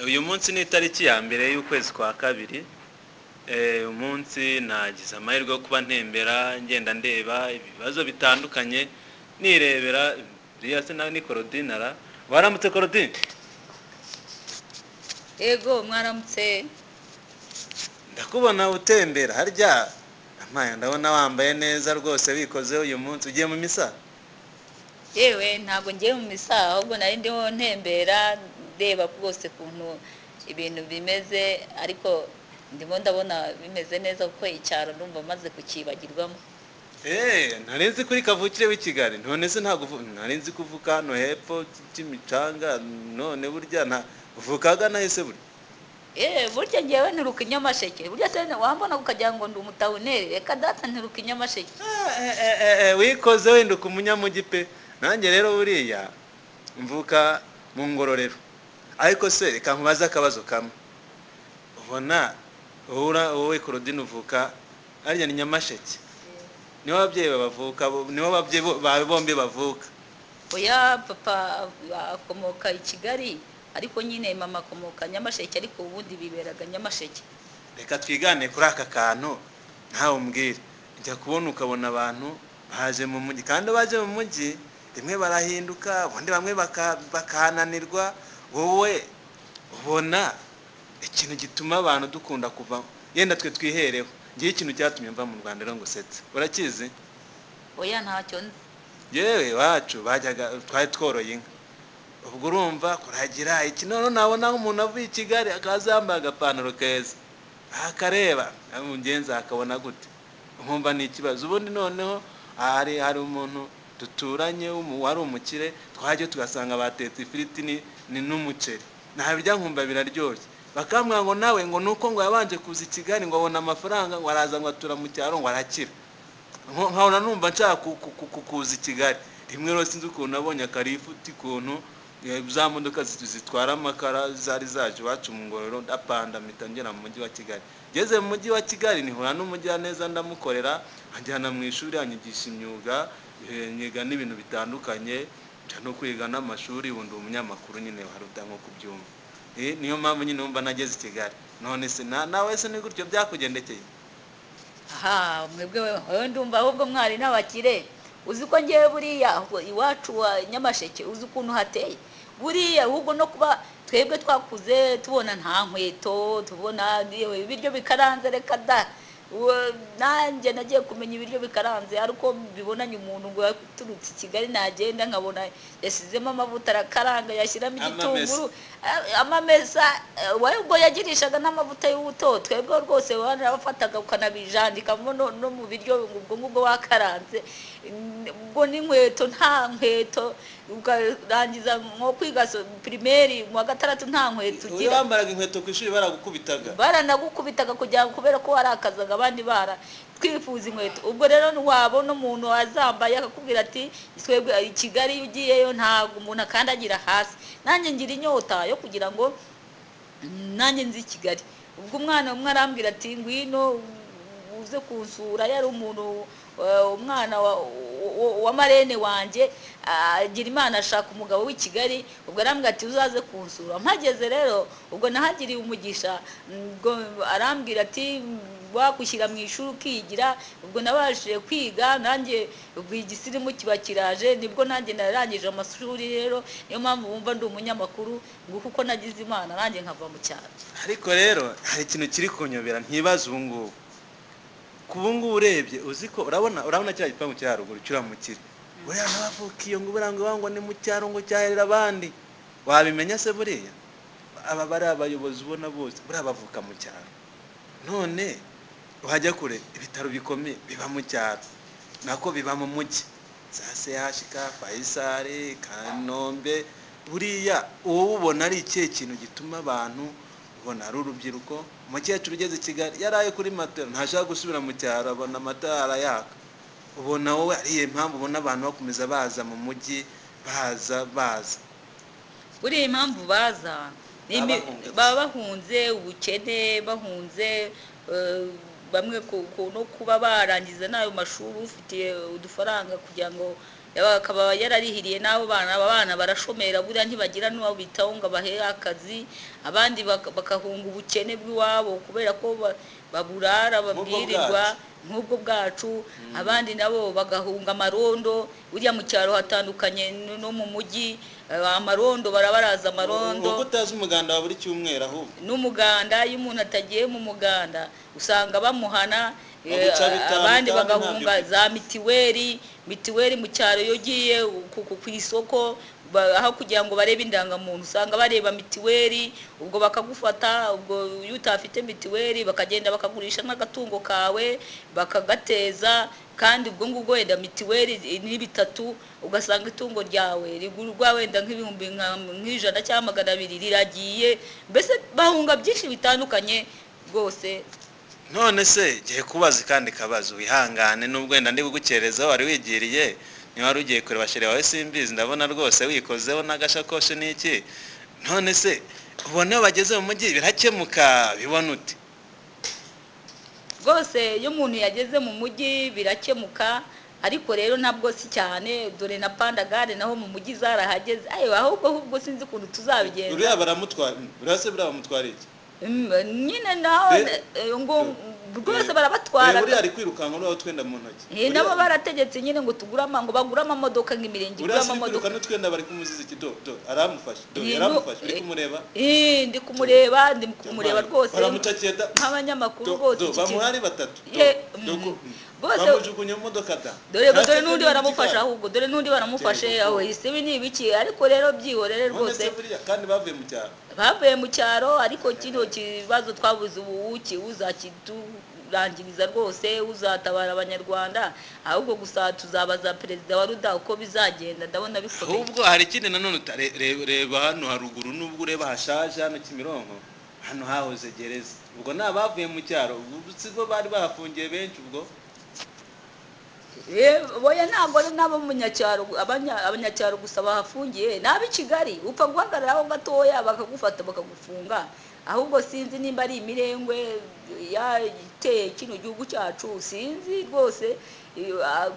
Uyu munsi ni itariki ya mbere y'ukwezi kwa kabiri. Umunsi nagize amahirwe yo kuba ntembera, ngenda ndeba ibibazo bitandukanye, nirebera uriya se nawe ni Korodinara. Waramutse Korodine? Yego, mwaramutse. Ndakubona utembera harya, amaye ndabona wambaye neza rwose, wikoze uyu munsi ugiye mu misa? Yewe, ntabwo ngiye mu misa, ahubwo nari ndimo ntembera ndeba rwose ukuntu ibintu bimeze, ariko ndimo ndabona bimeze neza kuko icyaro ndumva maze kukibagirwamo. Nari nzi kuri kavukire w'i Kigali, none se ntabwo nari nzi kuvuka hano hepfo cy'imicanga, none burya nta uvuka ahagana he se burya? Burya ngewe nturuka i Nyamasheke, burya se wambona ukagira ngo ndi umutawuneri, reka data nturuka i Nyamasheke. Wikoze wenda umunyamujyi pe. Nanjye rero buriya mvuka mu Ngororero, ariko se reka nkubaze akabazo kamwe. Ubona wowe Korodine uvuka harya ni Nyamasheke, niho ababyeyi bavuka, niho ababyeyi bawe bombi bavuka? Oya, papa akomoka i Kigali, ariko nyine mama akomoka Nyamasheke, ariko ubundi biberaga Nyamasheke. Reka twigane kuri aka kantu ntawe umbwira. Njya kubona ukabona abantu baje mu mujyi, kandi baje mu mujyi rimwe barahinduka, ubundi bamwe bakananirwa. Wowe ubona ikintu gituma abantu dukunda kuva, yenda twe twihereho, ngiye ikintu cyatumye mva mu Rwanda rero ngusetse, urakizi? Oya, ntacyo nzi. Yewe, iwacu bajyaga twari tworoye inka, ubwo urumva kuragira iki, none nabona nk'umuntu avuye i Kigali akaza yambaye agapantaro keza, akareba umugenzi akabona gute, nkumva ni ikibazo. Ubundi noneho hari umuntu duturanye wari umukire, twajya tugasanga batetse ifiriti ni n'umuceri, ntabirya nkumva biraryoshye. Bakambwira ngo nawe ngo nuko ngo yabanje kuza i Kigali ngo abona amafaranga, ngo araza ngo atura mu cyaro ngo arakira. Nkabona numva nshaka kuza i Kigali. Rimwe rero sinzi ukuntu nabonye akarifuti, ukuntu za modoka zitwara amakara zari zaje iwacu mu Ngororero, ndapanda mpita ngera mu mujyi wa Kigali. Ngeze mu mujyi wa Kigali nihura n'umujyaneza, ndamukorera, anjyana mu ishuri, anyigisha imyuga, nyiga n'ibintu bitandukanye, njya no kwiga n'amashuri, ubu ndi umunyamakuru nyine waruta nko kubyumva. Niyo mpamvu nyine numva nageze i Kigali. None se nawe se ni gutyo byakugendekeye? Aha, mwebwe wewe ndumva ahubwo mwari n'abakire. Uzi ko ngewe buriya iwacu wa Nyamasheke uzi ukuntu hateye buriya, ahubwo no kuba twebwe twakuze tubona nta nkweto, tubona ibiryo bikaranze, reka da. Nanjye nagiye kumenya ibiryo bikaranze ariko mbibonanye umuntu ngo yaturutse i Kigali, nagenda nkabona yasizemo amavuta arakaranga, yashyiramo igitunguru, amamesa, ubwo yagirishaga n'amavuta y'ubuto. Twebwe rwose warabafataga ukanabijandikamo no mu biryo, ubwo ngubwo wakaranze, ubwo n'inkweto nta nkweto, ukarangiza nko kwiga primaire mu wa gatandatu nta nkweto ugira. Wambaraga inkweto ku ishuri baragukubitaga? Baranagukubitaga kugira ngo kubera ko warakazaga abandi bara twifuza inkweto. Ubwo rero wabona umuntu azambaye akakubwira ati twebwe i Kigali iyo ugiyeyo ntabwo umuntu akandagira hasi. Nanjye ngira inyota yo kugira ngo nanjye nzi Kigali. Ubwo umwana umwe arambwira ati ngwino uze kunsura, yari umuntu umwana wa marene wanjye, agira Imana ashaka umugabo w'i Kigali. Ubwo arambwira ati uzaze kunsura. Mpageze rero ubwo nahagiriye umugisha, ubwo arambwira ati wakwishyira mu ishuri ukigira. Ubwo nabashije kwiga nanjye, ubwo igisirimu kiba kiraje, nibwo nanjye narangije amashuri. Rero niyo mpamvu wumva ndi umunyamakuru, ngo kuko nagize Imana nanjye nkava mu cyaro. Ariko rero hari ikintu kiri kunyobera ntibaze ubu ngubu. Ku ngubu urebye uzi ko urabona kiriya gipangu kiri haruguru kiramukire, buriya n'abavukiye ngo buriya ngo ni mu cyaro ngo cyaherera abandi, wabimenya se buriya? Aba bari abayobozi ubona bose buriya bavuka mu cyaro. None wajya kure ibitaro bikomeye biba mu cyaro, nako biba mu mujyi, za CHK, Faisal, Kanombe. Buriya wowe ubona ari ikihe kintu gituma abantu ubona ari urubyiruko? Umukecuru ugeze i Kigali yaraye kuri matera ntashaka gusubira mu cyaro, abona amatara arayaka. Ubona wowe ari iyihe mpamvu ubona abantu bakomeza baza mu mujyi, baza Buriya impamvu baza baba bahunze ubukene, bahunze bamwe no kuba barangiza n'ayo mashuri ufitiye udufaranga kugira ngo akaba yararihiriye n'abo bana. Aba bana barashomera, buriya ntibagira n'uwo bitaho ngo abahe akazi. Abandi bagahunga ubukene bw'iwabo kubera ko baburara, babwirirwa nk'ubwo bwacu. Abandi nabo bagahunga amarondo. Buriya mu cyaro hatandukanye no mu mujyi, amarondo barabaraza amarondo. Ubwo utazi umuganda wa buri cyumweru ahubwo n'umuganda, iyo umuntu atagiye mu muganda usanga bamuhana. Abandi bagahunga za mitiweli. Mitiweli mu cyaro iyo ugiye ku isoko, aho kugira ngo barebe indangamuntu usanga bareba mitiweli, ubwo bakagufata. Ubwo iyo utafite mitiweli bakagenda bakagurisha n'agatungo kawe bakagateza, kandi ubwo ngubwo wenda mitiweli ni 3, ugasanga itungo ryawe rigurwa wenda nk'ibihumbi nk'ijana cyangwa 200 riragiye. Mbese bahunga byinshi bitandukanye rwose. None se gihe kubaza kandi kabazo wihangane, nubwo wenda ndi kugukerezaho wari wigiriye, niba wari ugiye kureba shere wawe simbizi, ndabona rwose wikozeho n'agashakoshi n'iki. None se ubona iyo bageze mu mujyi birakemuka, bibona ute? Rwose iyo umuntu yageze mu mujyi birakemuka, ariko rero ntabwo si cyane. Dore na pandagare naho mu mujyi zarahageze. Ayo ahubwo sinzi ukuntu tuzabigenza. Uriya baramutwara, uriya se buriya bamutwara iki? Nyine naho ngo rwose barabatwara. Uriya ari kwirukanka n'uwo twenda mu ntoki. Nabo barategetse nyine ngo tugure ngo bagure amamodoka, nk'imirenge igura amamodoka. Uriya twenda bari kumuziza iki? Do aramufashe, do yaramufashe, uri kumureba? Ndi kumureba, ndi kumureba rwose. Baramutakiye da nk'abanyamakuru rwose. Bamuhari batatu. Bose bamujugunye mu modoka da. Dore n'undi baramufasha ahubwo, dore n'undi baramufashe aho isibi ni ibiki. Ariko rero byihorere rwose. Kandi bavuye mu cyaro. Bavuye mu cyaro, ariko kino kibazo twabuze ubuki uzakiturangiriza rwose, uzatabara abanyarwanda. Ahubwo gusa tuzabaza perezida wa Ruda uko bizagenda, ndabona bikomeye. Ahubwo hari ikindi nanone, reba hano haruguru, nubwo ureba hashaje hano Kimironko, hano hahoze gereza. Ubwo nabavuye mu cyaro sibo bari bahafungiye benshi ubwo. Boya ntabwo ari n'abo munyacyaro, abanyacyaro gusa bahafungiye, n'ab'i Kigali upfa guhagarara aho gatoya bakagufata bakagufunga. Ahubwo sinzi nimba ari imirengwe yateye kino gihugu cyacu, sinzi rwose,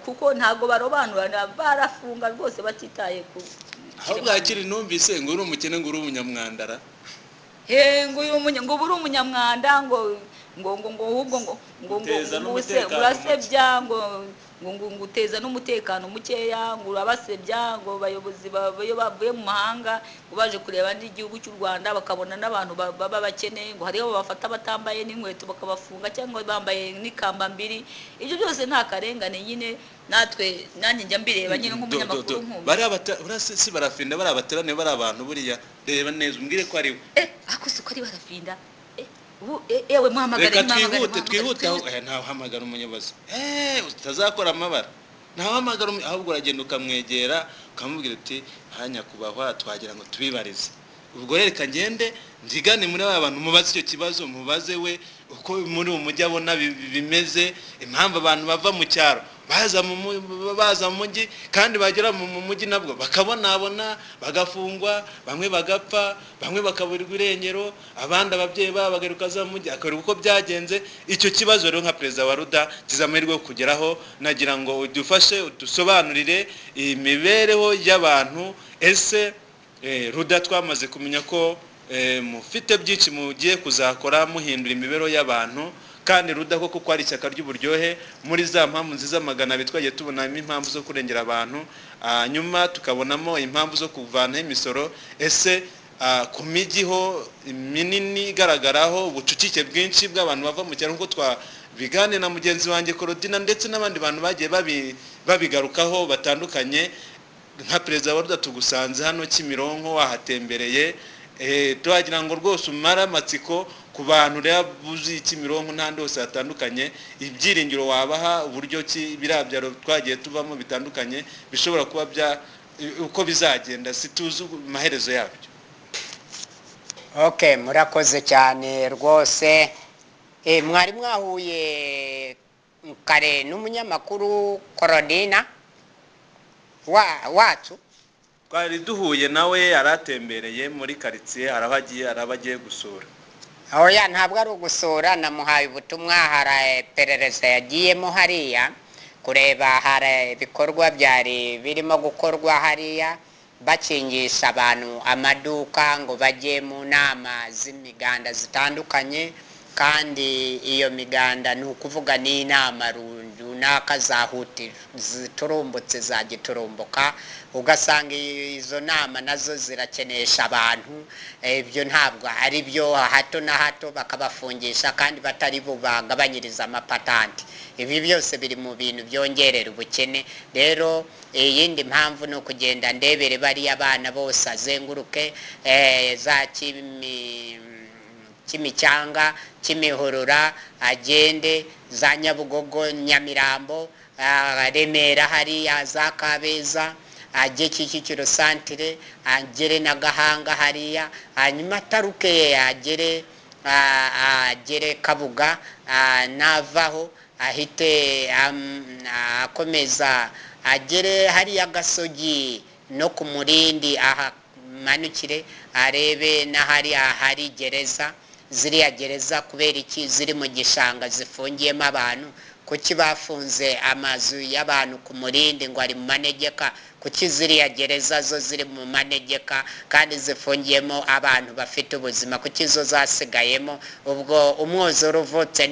kuko ntabwo barobanura, barafunga rwose batitaye ku. Ahubwo hakiri numvise ngo uri umukene, ngo uri umunyamwandara. Ngo ngo uri umunyamwanda, ngo ngo ngo ngo ahubwo ngo ngo ngo urasebya, ngo ngo ngo uteza n'umutekano mukeya, ngo urabasebya, ngo abayobozi iyo bavuye mu mahanga ngo baje kureba n'igihugu cy'u Rwanda bakabona n'abantu baba bakene, ngo hariho bafata batambaye n'inkweto bakabafunga cyangwa bambaye n'ikamba mbiri. Ibyo byose nta karengane nyine, natwe nanjye njya mbireba nyine nk'umunyamakuru nkumva. Bari si barafinda, bari abaterane, bari abantu buriya. Reba neza umbwire ko ari we. Ako si ko ari barafinda. Ewe muhamagare, reka twihute twihute. Ntawe umuyobozi utazakora amabara, ntawe ahubwo uragenda ukamwegera ukamubwira uti nyakubahwa twagira ngo tubibarize. Ubwo rero reka ngende nzigane muri aba bantu, mubaze icyo kibazo, mubaze we uko muri uwo mujyi abona bimeze, impamvu abantu bava mu cyaro baza mu mujyi, kandi bagera mu mujyi nabwo bakabonabona, bagafungwa, bamwe bagapfa, bamwe bakaburirwa irengero, abandi ababyeyi babo bagaruka za mu mujyi akareba uko byagenze. Icyo kibazo rero nka perezida wa Ruda kiza amahirwe yo kugeraho, nagira ngo udufashe udusobanurire imibereho y'abantu. Ese Ruda twamaze kumenya ko mufite byinshi mugiye kuzakora muhindura imibereho y'abantu, kandi Ruda koko ko ari ishyaka ry'uburyohe muri za mpamvu nziza 200 twagiye tubonamo impamvu zo kurengera abantu, nyuma tukabonamo impamvu zo kuvanaho imisoro. Ese ku mijyi ho minini igaragaraho ubucucike bwinshi bw'abantu bava mu cyaro, nkuko twabigane na mugenzi wanjye Korodina ndetse n'abandi bantu bagiye babigarukaho batandukanye, nka perezida wa Ruda tugusanze hano Kimironko wahatembereye, tuhagira ngo rwose umara amatsiko ku bantu rero buzi Kimironko n'ahandi hose hatandukanye, ibyiringiro wabaha uburyo ki biriya byaro twagiye tuvamo bitandukanye bishobora kuba bya uko bizagenda, situzi amaherezo yabyo. Okay, murakoze cyane rwose. Mwari mwahuye kare n'umunyamakuru Korodina wacu. Twari duhuye nawe, aratembereye muri quartier, arabagiye gusura. Oya ntabwo ari ugusura, namuhaye ubutumwa, hari perereza yagiyemo hariya. Kureba hari ibikorwa byari birimo gukorwa hariya, bakingisha abantu amaduka ngo bajye mu nama z'imiganda zitandukanye, kandi iyo miganda ni ukuvuga n'inama runaka zahuti ziturumbutse zagiturumbuka, ugasanga izo nama nazo zirakenesha abantu. Ibyo ntabwo ari byo, hato na hato bakabafungisha kandi batari bubagabanyiriza amapatanti. Ibi byose biri mu bintu byongerera ubukene. Rero iyindi mpamvu ni ukugenda ndebere bariya bana bose, azenguruke za Kimicanga, Kimihurura, agende za Nyabugogo, Nyamirambo, Remera, hariya za Kabeza, ajye Kicukiro santire, agere na Gahanga hariya, hanyuma ataruke agere Kabuga, navaho ahite akomeza agere hariya Gasogi no ku Murindi, ahamanukire arebe n'ahari ahari gereza. Ziriya gereza kubera iki ziri mu gishanga zifungiyemo abantu? Kuki bafunze amazu y'abantu ku Murindi ngo ari mu manegeka? Kuki ziriya gereza zo ziri mu manegeka kandi zifungiyemo abantu bafite ubuzima? Kuki zo zasigayemo? Ubwo umwuzure uvutse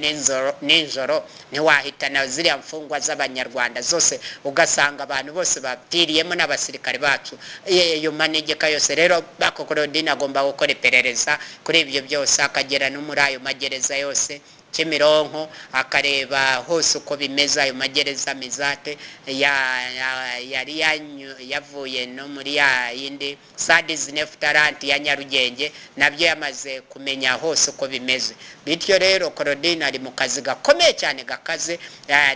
nijoro ntiwahitana ziriya mfungwa z'Abanyarwanda zose, ugasanga abantu bose bapfiriyemo n'abasirikare bacu, iyo manegeka yose? Rero Bako Claudine agomba gukora iperereza kuri ibyo byose, akagera no muri ayo magereza yose, Kimironko, akareba hose uko bimeze, ayo magereza mizate yari yavuye no muri ya yindi sadizinefu taranti ya Nyarugenge, nabyo yamaze kumenya hose uko bimeze. Bityo rero Claudine ari mu kazi gakomeye cyane gakaze.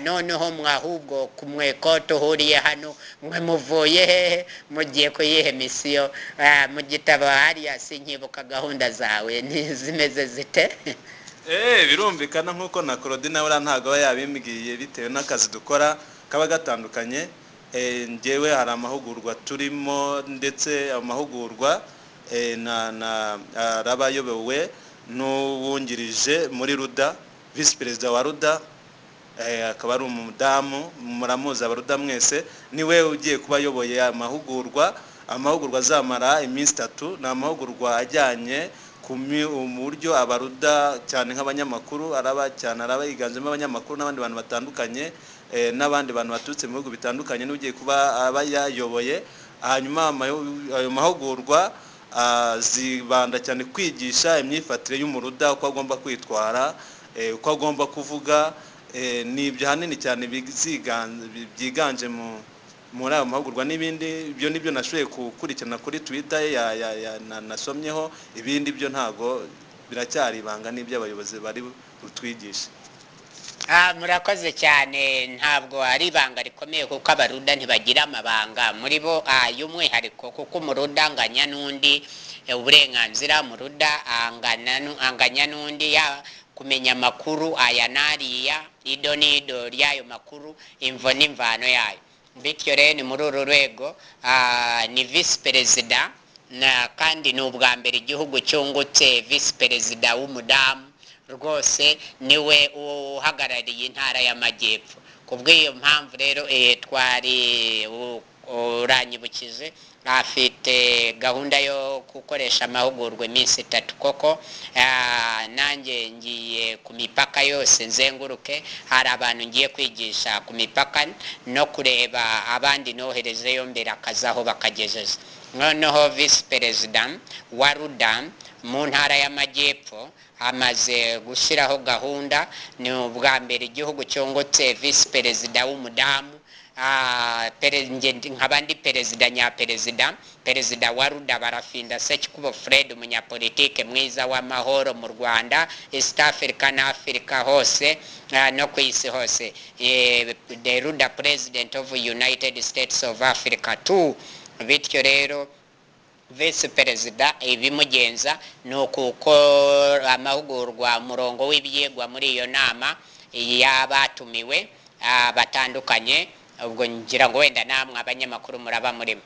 Noneho mwahubwo kumwe ko tuhuriye hano, mwe muvuye hehe? Mugiye kuyihe misiyo? Mu gitabo hariya sinkibuka gahunda zawe zimeze zite? Birumvikana nk'uko na Claudine buriya ntabwo aba yabimbwiye, bitewe n'akazi dukora kaba gatandukanye. Njyewe hari amahugurwa turimo, ndetse amahugurwa na araba ayobowe n'uwungirije muri RUDA, visi perezida wa RUDA, akaba ari umudamu muramuzi abaruda mwese, niwe ugiye kuba ayoboye amahugurwa. Amahugurwa azamara iminsi 3, ni amahugurwa ajyanye ku buryo abaruda cyane nk'abanyamakuru, araba cyane araba yiganjemo abanyamakuru n'abandi bantu batandukanye, n'abandi bantu baturutse mu bihugu bitandukanye, n'ugiye kuba aba yayoboye. Hanyuma ayo mahugurwa zibanda cyane kwigisha imyifatire y'umuruda, uko agomba kwitwara, uko agomba kuvuga. Ni ibyo ahanini cyane byiganje muri ayo mahugurwa n'ibindi. Ibyo nibyo nashoboye gukurikirana kuri Twitter nasomyeho, ibindi byo ntago biracyari ibanga n'ibyo abayobozi bari butwigishe. Murakoze cyane. Ntabwo ari ibanga rikomeye kuko abaruda ntibagira amabanga muri bo y'umwihariko, kuko umuruda anganya n'undi uburenganzira, umuruda anganya n'undi ya kumenya amakuru aya n'ariya, ido n'ido ry'ayo makuru, imvo n'imvano yayo. Bityo rero ni muri uru rwego, ni visi perezida na kandi ni ubwa mbere igihugu cyungutse visi perezida w'umudamu. Rwose niwe uhagarariye intara y'Amajyepfo. Ku bw'iyo mpamvu rero, twari uranyibukije, afite gahunda yo gukoresha amahugurwa iminsi 3 koko. Nanjye ngiye ku mipaka yose nzenguruke, hari abantu ngiye kwigisha ku mipaka no kureba abandi noherezeyo mbere akazi aho bakagejeje. Noneho visi perezida wa RUDA mu ntara y'Amajyepfo amaze gushyiraho gahunda, ni ubwa mbere igihugu cyungutse visi perezida w'umudamu. Nkaba ndi perezida nyaperezida, perezida wa RUDA Barafinda Sekikubo Fred, umunyapolitike mwiza w'amahoro mu Rwanda, East Africa na Africa hose, no ku isi hose. The RUDA president of United States of Africa too. Bityo rero visi perezida ibimugenza ni ukukora amahugurwa, umurongo w'ibyigwa muri iyo nama y'abatumiwe batandukanye. Ubwo ngira ngo wenda namwe abanyamakuru muraba murimo.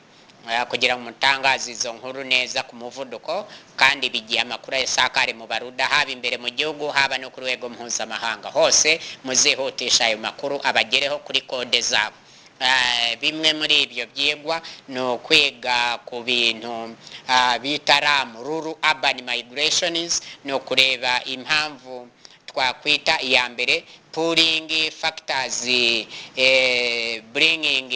Kugira ngo mutangaze izo nkuru neza ku muvuduko, kandi bigiye amakuru ayasakare mu baruda, haba imbere mu gihugu, haba no ku rwego mpuzamahanga hose, muzihutisha ayo makuru abagereho kuri kode zabo. Bimwe muri ibyo byigwa ni ukwiga ku bintu bita RAM, rural urban migrations, ni ukureba impamvu twakwita iya mbere pulling factors, bringing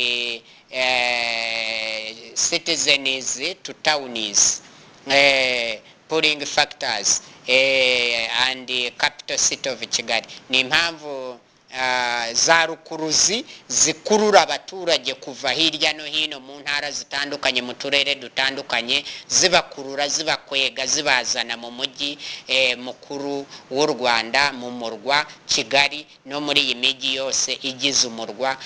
citizens to towns, pulling factors and capital city of Kigali. Ni impamvu za rukuruzi zikurura abaturage kuva hirya no hino mu ntara zitandukanye, mu turere dutandukanye, zibakurura, zibakwega, zibazana mu mujyi mukuru w'u Rwanda, mu murwa Kigali, no muri iyi mijyi yose igize umurwa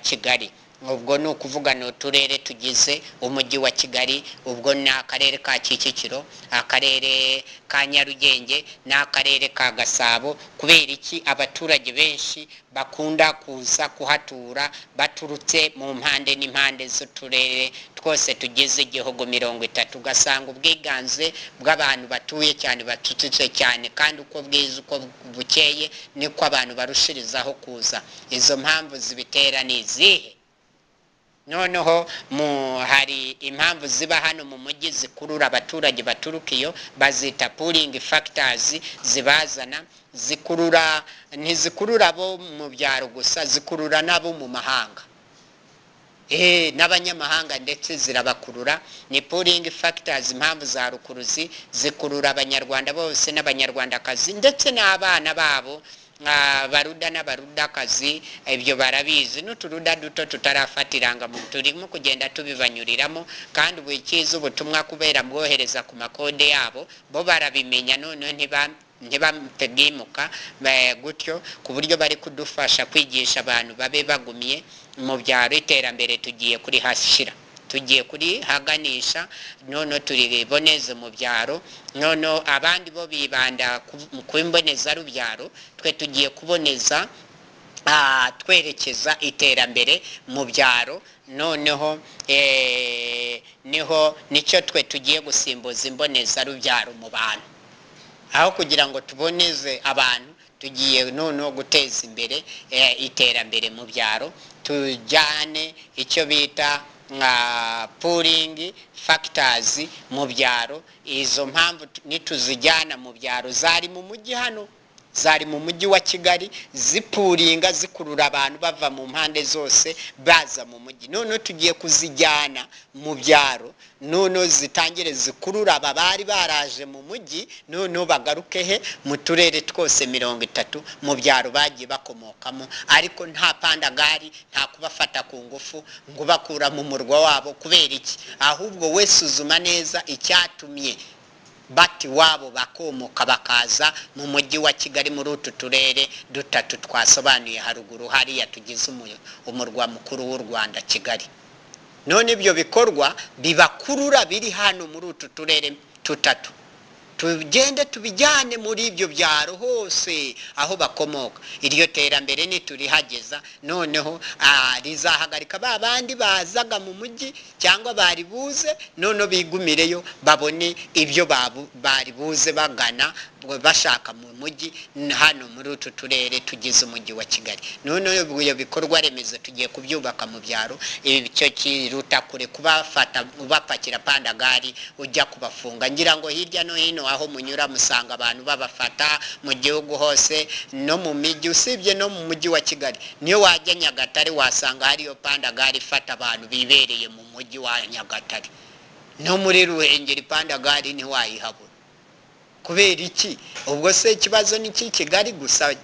Kigali. Ubwo ni ukuvuga ni uturere tugize umujyi wa Kigali, ubwo ni akarere ka Kicukiro, akarere ka Nyarugenge n'akarere ka Gasabo. Kubera iki abaturage benshi bakunda kuza kuhatura baturutse mu mpande n'impande z'uturere twose tugize igihugu 30? Ugasanga ubwiganze bw'abantu batuye cyane, bacucitse cyane, kandi uko bwiza uko bukeye niko abantu barushirizaho kuza. Izo mpamvu zibitera ni izihe? Noneho mu hari impamvu ziba hano mu mujyi zikurura abaturage baturuka iyo, bazita pulling factors, zibazana, zikurura. Ntizikurura abo mu byaro gusa, zikurura n'abo mu mahanga, n'abanyamahanga ndetse zirabakurura. Ni pulling factors, impamvu za rukuruzi zikurura Abanyarwanda bose n'Abanyarwandakazi, ndetse n'abana babo, Baruda n'Abarudakazi. Ibyo barabizi, n'uturuda duto tutarafata irangamuntu turimo kugenda tubibanyuriramo. Kandi ubu icyiza, ubutumwa kubera bwohereza ku makode yabo, bo barabimenya, noneho ntibapfe bwimuka gutyo, ku buryo bari kudufasha kwigisha abantu babe bagumye mu byaro. Iterambere tugiye kurihashyira, tugiye kurihaganisha, noneho turiboneze mu byaro. Noneho abandi bo bibanda ku mbonezarubyaro, twe tugiye kuboneza, twerekeza iterambere mu byaro. Noneho niho nicyo twe tugiye gusimbuza imbonezarubyaro mu bantu. Aho kugira ngo tuboneze abantu, tugiye noneho guteza imbere iterambere mu byaro, tujyane icyo bita nka pulling factors mu byaro. Izo mpamvu nituzijyana mu byaro, zari mu mujyi hano, zari mu mujyi wa Kigali, zipuringa, zikurura abantu bava mu mpande zose baza mu mujyi, noneho tugiye kuzijyana mu byaro, noneho zitangire zikurura aba bari baraje mu mujyi, noneho bagaruke he? Mu turere twose 30, mu byaro bagiye bakomokamo. Ariko nta pandagari, nta kubafata ku ngufu ngo bakura mu murwa wabo. Kubera iki? Ahubwo we suzuma neza icyatumye bati wabo bakomoka, bakaza mu mujyi wa Kigali, muri utu turere dutatu twasobanuye haruguru hariya tugize umurwa mukuru w'u Rwanda Kigali. None ibyo bikorwa bibakurura biri hano muri utu turere tutatu, tugende tubijyane muri ibyo byaro hose aho bakomoka. Iryo terambere niturihageza, noneho rizahagarika ba bandi bazaga mu mujyi cyangwa bari buze, noneho bigumireyo, babone ibyo bari buze bagana bashaka mu mujyi hano muri utu turere tugize umujyi wa Kigali. Noneho ibyo bikorwa remezo tugiye kubyubaka mu byaro. Icyo kiruta kure kubafata ubapakira pandagari ujya kubafunga. Ngira ngo hirya no hino aho munyura musanga abantu babafata mu gihugu hose no mu mijyi, usibye no mu mujyi wa Kigali. Niyo wajya Nyagatare wasanga hariyo pandagari ifata abantu bibereye mu mujyi wa Nyagatare. No muri Ruhengeri pandagari ntiwayihabura. Kubera iki? Ubwo se ikibazo ni iki Kigali gusa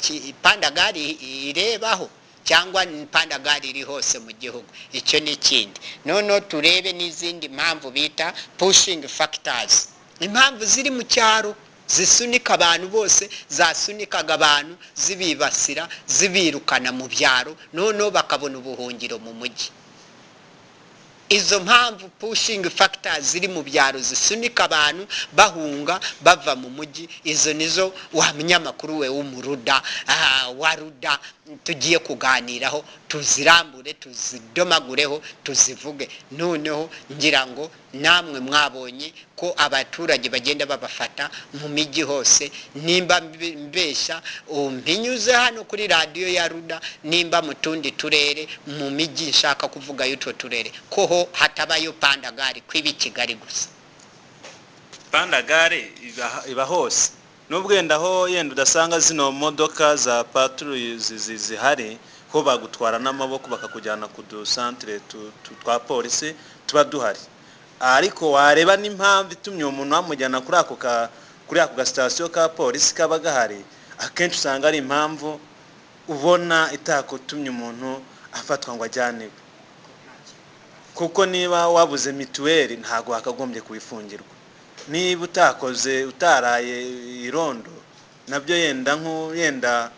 pandagari irebaho, cyangwa ni pandagari iri hose mu gihugu? Icyo ni ikindi. Noneho turebe n'izindi mpamvu bita pushing factors, impamvu ziri mu cyaro zisunika abantu bose, zasunikaga abantu, zibibasira, zibirukana mu byaro, noneho bakabona ubuhungiro mu mujyi. Izo mpamvu, pushing factors ziri mu byaro zisunika abantu bahunga bava mu mujyi, izo nizo wa munyamakuru we w'umuruda, wa ruda, tugiye kuganiraho, tuzirambure, tuzidomagureho, tuzivuge. Noneho ngira ngo namwe mwabonye ko abaturage bagenda babafata mu mijyi hose. Nimba mbeshya, umpinyuze hano kuri radiyo ya ruda, nimba mu tundi turere, mu mijyi nshaka kuvuga y'utwo turere, ko ho hatabayo pandagari, kwiba i Kigali gusa. Pandagare iba hose, nubwo wenda aho yenda udasanga zino modoka za patrouille zihari, ko bagutwara n'amaboko bakakujyana ku dusantere twa polisi tuba duhari. Ariko wareba n'impamvu itumye uwo muntu bamujyana kuri ako gasitasiyo ka polisi kaba gahari, akenshi usanga ari impamvu ubona itakutumye umuntu afatwa ngo ajyane iwe, kuko niba wabuze mituweli ntabwo wakagombye kubifungirwa. Niba utakoze, utaraye irondo, nabyo yenda yenda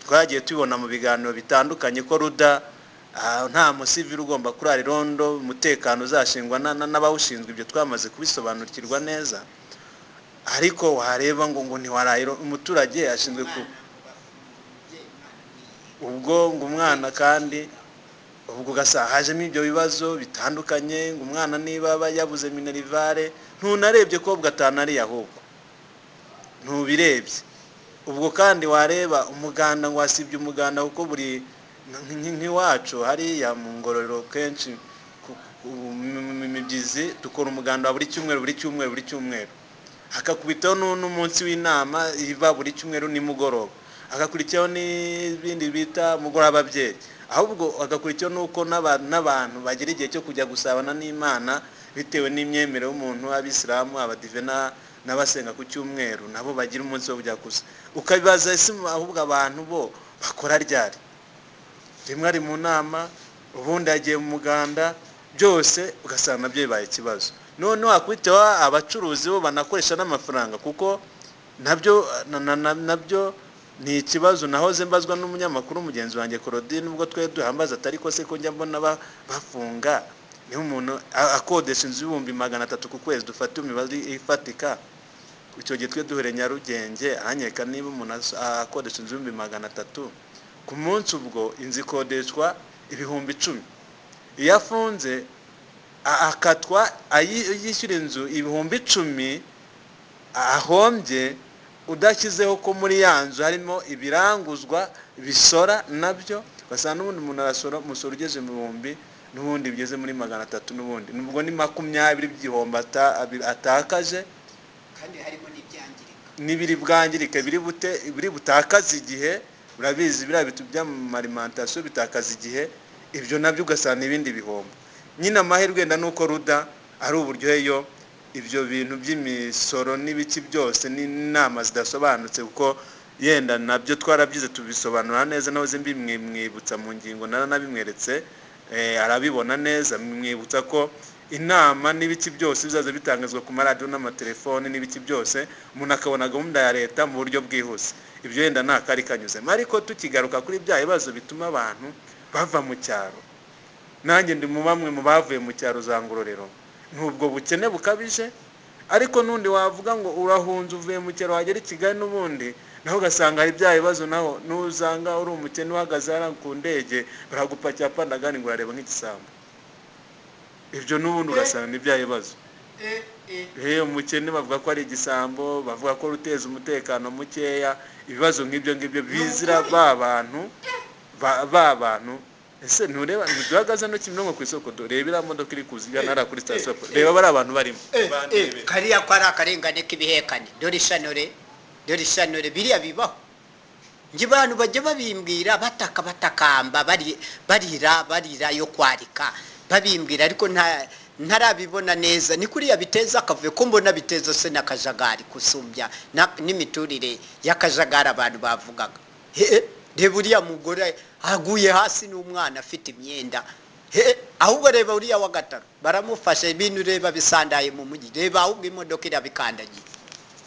twagiye tubibona mu biganiro bitandukanye ko ruda nta musivili ugomba kurara irondo, umutekano uzashingwa n'abawushinzwe. Ibyo twamaze kubisobanukirwa neza. Ariko wareba ngo ntiwaraye umuturage ashinzwe ku ubwo ngo umwana, kandi ubwo ugasanga hajemo ibyo bibazo bitandukanye, ngo umwana niba aba yabuze minerval, ntunarebye ko ubwo atanariye, ahubwo ntubirebye. Ubwo kandi wareba umuganda, ngo wasibye umuganda, kuko buri nk'iwacu hariya mu Ngororero kenshi mu mibyizi dukora umuganda wa buri cyumweru, buri cyumweru, buri cyumweru, hakakubitaho n'umunsi w'inama iba buri cyumweru nimugoroba, hagakurikiraho n'ibindi bita umugoroba w'ababyeyi, ahubwo hagakurikiraho n'uko n'abantu bagira igihe cyo kujya gusabana n'Imana bitewe n'imyemerere y'umuntu, abisilamu, abadive n'abasenga ku cyumweru nabo bagira umunsi wo kujya gusa. Ukabibaza, ese ahubwo abantu bo bakora ryari? Rimwe ari mu nama, ubundi yagiye mu muganda, byose ugasanga nabyo bibaye ikibazo. Noneho wakubiteho abacuruzi bo banakoresha n'amafaranga, kuko nabyo nabyo ni ikibazo. Nahoze mbazwa n'umunyamakuru mugenzi wanjye Claudine, ubwo twe duhambaza, atari ko se ko njya mbona bafunga, niho umuntu akodesha inzu 300,000 ku kwezi, dufate imibare ifatika, icyo gihe twe duhere Nyarugenge, aranyereka niba umuntu akodesha inzu 300,000 ku munsi, ubwo inzu ikodeshwa 10,000, iyo afunze akatwa yishyura inzu 10,000 ahombye, udashyizeho ko muri ya nzu harimo ibiranguzwa bisora, nabyo ugasanga n'ubundi umuntu arasora umusoro ugeze mu bihumbi n'ubundi bigeze muri 300, n'ubundi nubwo ni 20 by'igihombo atakaje. Kandi harimo n'ibyangirika. N'ibiri bwangirike, biri butakaze igihe. Urabizi, biriya bintu by'ama alimentation bitakaza igihe, ibyo nabyo ugasanga ibindi bihombo nyine. Amahirwe wenda ni uko ruda ari uburyohe, yo ibyo bintu by'imisoro n'ibiki byose n'inama zidasobanutse, kuko yenda nabyo twarabyize tubisobanura neza. Nahoze mbimwibutsa mu ngingo, naranabimweretse, arabibona neza. Mwibutsa ko inama n'ibiki byose bizaza bitangazwa ku maradiyo n'amatelefoni n'ibiki byose, umuntu akabona gahunda ya leta mu buryo bwihuse. Ibyo yenda nta kari kanyuzemo. Ariko tukigaruka kuri bya bibazo bituma abantu bava mu cyaro, nanjye ndi mu bamwe mu bavuye mu cyaro za Ngororero, n'ubwo bukene bukabije. Ariko n'undi wavuga ngo urahunze, uvuye mu cyaro, wagera i Kigali n'ubundi naho ugasanga hari bya bibazo, naho nuzanga uri umukene uhagaze hariya ku ndege, baragupakira pandagani ngo urareba nk'igisambo. Ibyo n'ubundi ugasanga ni bya bibazo. Umukene bavuga ko ari igisambo, bavuga ko ruteza umutekano mukeya, ibibazo nk'ibyo ngibyo bizira ba bantu. Ese ntureba ntiduhagaze no Kimironko ku isoko? Reba iriya modoka iri kuza igana hariya kuri sitasiyo, reba bariya abantu barimo. Bandebe. Kariya ko ari akarengane k'ibihekane. Dore ishanore, dore ishanore. Biriya bibaho. Njye abantu bajya babimbwira, bataka, batakamba, barira, barira yo kwarika, babimbwira, ariko ntarabibona neza. Ni kuriya biteza akavuyo ko mbona biteza se n'akajagari kusumbya n'imiturire y'akajagari abantu bavugaga. He, reba uriya mugore aguye hasi n'umwana afite imyenda. He, ahubwo reba uriya wa gatatu baramufashe. Ibintu reba bisandaye mu mujyi, reba ahubwo imodoka irabikandagiye.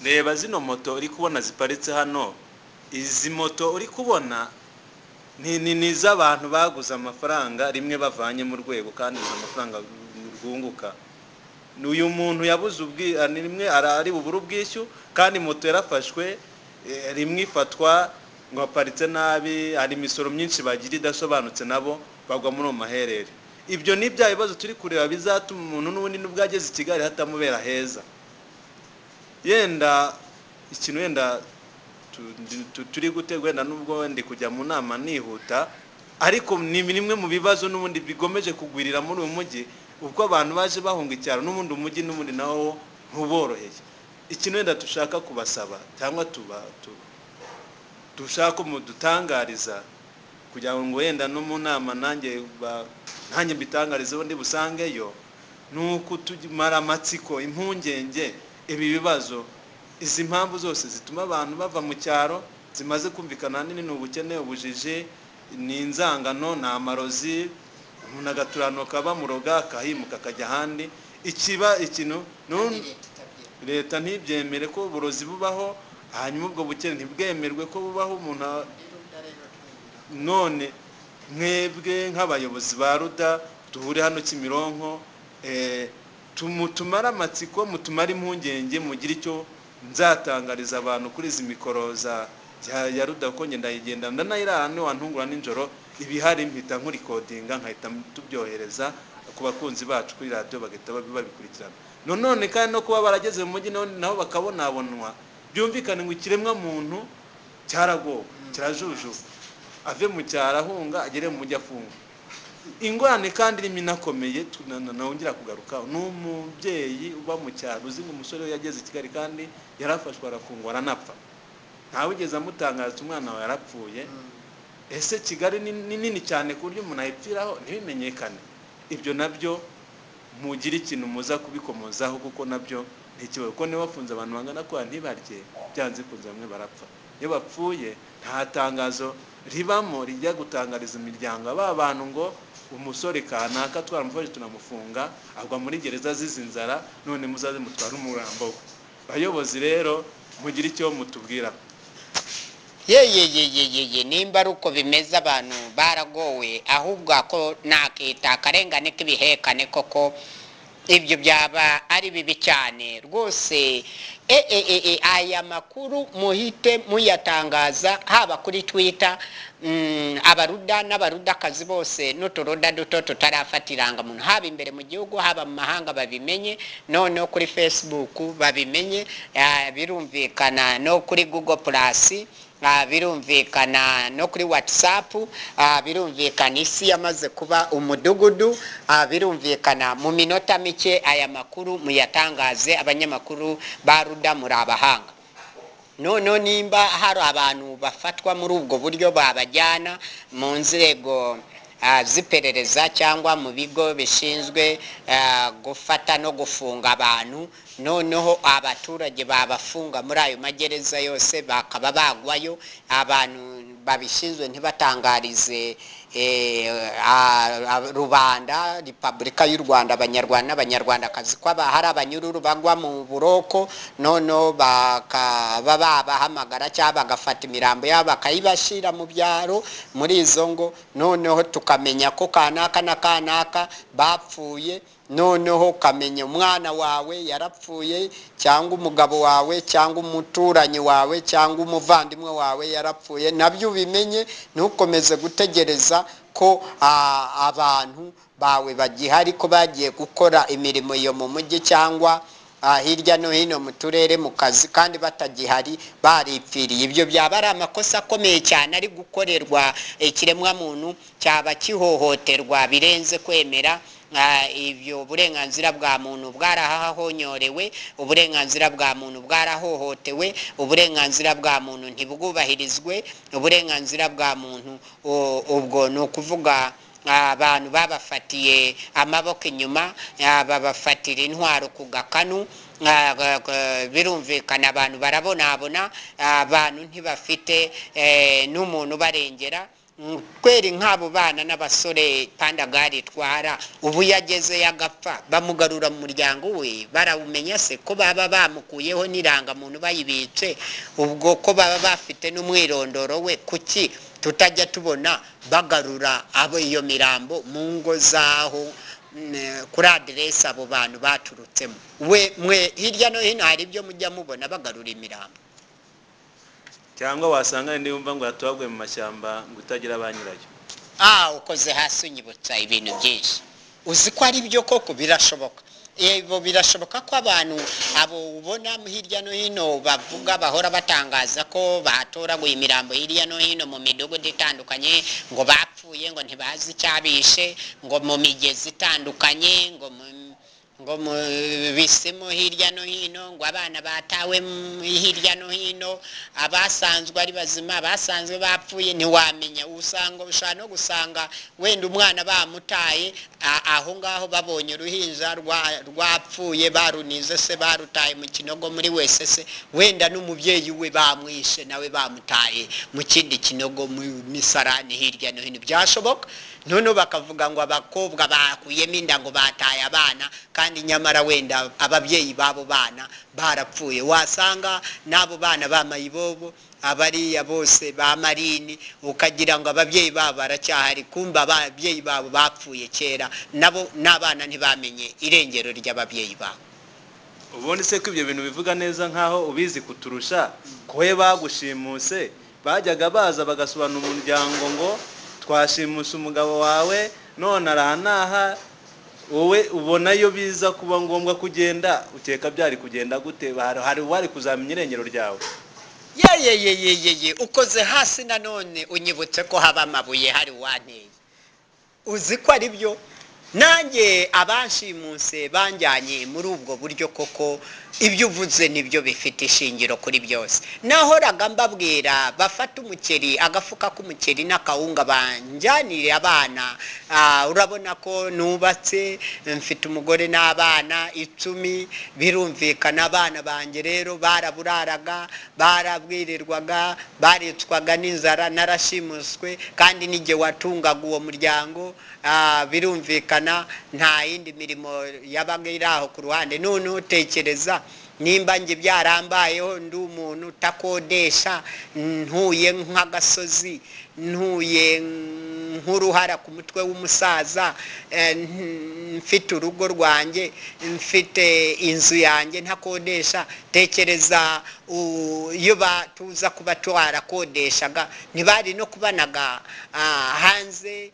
Reba zino moto uri kubona ziparitse hano. Izi moto uri kubona ni iz'abantu baguze amafaranga rimwe bavanye mu rwego, kandi izo mafaranga bwunguka. Uyu muntu yabuze ubwi rimwe ari bubure ubwishyu, kandi moto yarafashwe, rimwe ifatwa ngo aparitse nabi, hari imisoro myinshi bagira idasobanutse, nabo bagwa muri uwo maherere. Ibyo ni bya bibazo turi kureba bizatuma umuntu n'ubundi nubwo ageze i Kigali hatamubera heza. Yenda ikintu wenda turi gutegura, wenda nubwo ndi kujya mu nama nihuta, ariko ni bimwe mu bibazo n'ubundi bigomeje kugwirira muri uyu mujyi, ubwo abantu baje bahunga icyaro, n'ubundi umujyi n'ubundi nawo ntuboroheye. Ikintu wenda dushaka kubasaba cyangwa tuba dushaka ko mudutangariza, kugira ngo wenda no mu nama nanjye nanjye mbitangarize ubundi busangeyo, ni uko tumara amatsiko, impungenge, ibi bibazo, izi mpamvu zose zituma abantu bava mu cyaro zimaze kumvikana ahanini ni ubukene, ubujiji, ni inzangano, ni amarozi, umuntu agaturanuka bamuroga akahimuka akajya ahandi. Ikiba ikintu leta ntibyemere ko uburozi bubaho, hanyuma ubwo bukene ntibwemerwe ko bubaho. Umuntu none mwebwe nk'abayobozi ba RUDA duhure hano Kimironko, tumare amatsiko, mutumare impungenge, mugire icyo nzatangariza abantu kuri izi mikoro za ya RUDA, kuko ngenda ndayigenda ndanayirara, wantungura nijoro ibihari mpita nkurikodinga nkahita tubyohereza ku bakunzi bacu kuri radiyo bagahita babikurikirana. None kandi no kuba barageze mu mujyi nabo bakabonabonwa, byumvikane ngo ikiremwa muntu cyaragowe, kirajujuka, ave mu cyaro ahunga agere mu mujyi afunga. Ingorane kandi irimo inakomeye nongera kugaruka, ni umubyeyi uba mu cyaro uzi ngo umusore we yageze i Kigali kandi yarafashwe arafungwa aranapfa, ntawigeze amutangaza umwana wawe yarapfuye. Ese Kigali ni nini cyane ku buryo umuntu ayipfiraho ntibimenyekane? Ibyo nabyo mugire ikintu muza kubikomozaho, kuko nabyo ni ikibazo, kuko niba bafunze abantu bangana kuriya ntibarye, byanze bikunze bamwe barapfa. Iyo bapfuye nta tangazo ribamo rijya gutangariza imiryango aba bantu ngo umusore kanaka twaramufashe tunamufunga agwa muri gereza azize inzara, none muzaze mutware umurambo we. Bayobozi rero mugire icyo mutubwira. Ye, nimba ari uko bimeze abantu baragowe, ahubwo ako nakita akarengane k'ibihekane koko, ibyo byaba ari bibi cyane rwose. Aya makuru muhite muyatangaza haba kuri Twitter, abaruda n'abarudakazi bose n'uturuda duto tutarafata irangamuntu, haba imbere mu gihugu haba mu mahanga babimenye, noneho kuri Facebook babimenye, birumvikana no kuri Google Plus, birumvikana no kuri WhatsApp, birumvikana isi yamaze kuba umudugudu, birumvikana mu minota mike aya makuru muyatangaze. Abanyamakuru ba RUDA muri abahanga. Noneho nimba hari abantu bafatwa muri ubwo buryo babajyana mu nzego z'iperereza cyangwa mu bigo bishinzwe gufata no gufunga abantu, noneho abaturage babafunga muri ayo magereza yose bakaba bagwayo, abantu babishinzwe ntibatangarize rubanda, Repubulika y'u Rwanda, Abanyarwanda n'Abanyarwandakazi ko hari abanyururu bagwa mu buroko, noneho bakaba babahamagara cyangwa bagafata imirambo yabo bakayibashyira mu byaro muri izo ngo, noneho tukamenya ko kanaka na kanaka bapfuye, noneho ukamenya umwana wawe yarapfuye cyangwa umugabo wawe cyangwa umuturanyi wawe cyangwa umuvandimwe wawe yarapfuye, nabyo ubimenye. Ntukomeze gutegereza ko abantu bawe bagihari ko bagiye gukora imirimo iyo mu mujyi cyangwa hirya no hino mu turere mu kazi, kandi batagihari baripfiriye. Ibyo byaba ari amakosa akomeye cyane ari gukorerwa ikiremwamuntu, cyaba kihohoterwa birenze kwemera. Ibyo uburenganzira bwa muntu bwarahahonyorewe, uburenganzira bwa muntu bwarahohotewe, uburenganzira bwa muntu ntibwubahirizwe, uburenganzira bwa muntu ubwo ni ukuvuga abantu babafatiye amaboko inyuma, babafatira intwaro ku gakanu, birumvikana abantu barabonabona, abantu ntibafite n'umuntu ubarengera. Kweri nk'abo bana n'abasore pandagari itwara, ubu yageze yagapfa bamugarura mu muryango we, barawumenya se ko baba bamukuyeho n'irangamuntu bayibitse, ubwo ko baba bafite n'umwirondoro we? Kuki tutajya tubona bagarura abo iyo mirambo mu ngo zaho kuri aderesi abo bantu baturutsemo. We mwe hirya no hino hari ibyo mujya mubona bagarura imirambo, cyangwa wasanga indi wumva ngo yatobaguye mu mashyamba ngo itagira ba nyirayo. Ukoze hasi unyibutsa ibintu byinshi. Uzi ko ari byo koko, birashoboka. Yego, birashoboka ko abantu abo ubona hirya no hino bavuga, bahora batangaza ko batoraguye imirambo hirya no hino mu midugudu itandukanye, ngo bapfuye, ngo ntibazi icyabishe, ngo mu migezi itandukanye, ngo mu bisimu hirya no hino, ngo abana batawe hirya no hino, abasanzwe ari bazima, abasanzwe bapfuye, ntiwamenya. Usanga ushobora no gusanga wenda umwana bamutaye aho ngaho, babonye uruhinja rwapfuye, barunize se, barutaye mu kinogo muri wese se, wenda n'umubyeyi we bamwishe, nawe bamutaye mu kindi kinogo, mu misarani hirya no hino, byashoboka. Noneho bakavuga ngo abakobwa bakuyemo inda, ngo bataye abana, kandi nyamara wenda ababyeyi b'abo bana barapfuye. Wasanga n'abo bana ba mayibobo, abariya bose ba marini, ukagira ngo ababyeyi babo baracyahari, kumva ababyeyi babo bapfuye kera, nabo n'abana ntibamenye irengero ry'ababyeyi babo. Ubundi se ko ibyo bintu bivuga neza nkaho ubizi kuturusha, ko we bagushimuse bajyaga baza bagasobanura umuryango ngo twashimuse umugabo wawe none arahanaha, wowe ubona iyo biza kuba ngombwa kugenda, ukeka byari kugenda gute? Hari uwari kuzamenya irengero ryawe? Yeyeyeyeye, ukoze hasi nanone unyibutse ko haba amabuye, hari uwanteye. Uzi ko ari byo, nanjye abanshimuse banjyanye muri ubwo buryo koko, ibyo uvuze nibyo bifite ishingiro kuri byose. Nahoraga mbabwira bafate umuceri, agafuka k'umuceri n'akawunga, banjyanire abana. Urabona ko nubatse, mfite umugore n'abana 10, birumvikana abana banjye rero baraburaraga, barabwirirwaga, baricwaga n'inzara, narashimuswe, kandi nijye watungaga uwo muryango. Birumvikana nta yindi mirimo yabaga iri aho ku ruhande. None utekereza nimba njye byarambayeho, ndi umuntu utakodesha, ntuye nk'agasozi, ntuye nk'uruhara ku mutwe w'umusaza, mfite urugo rwanjye, mfite inzu yanjye ntakodesha. Tekereza iyo batuza kuba twarakodeshaga, ntibari no kubanaga hanze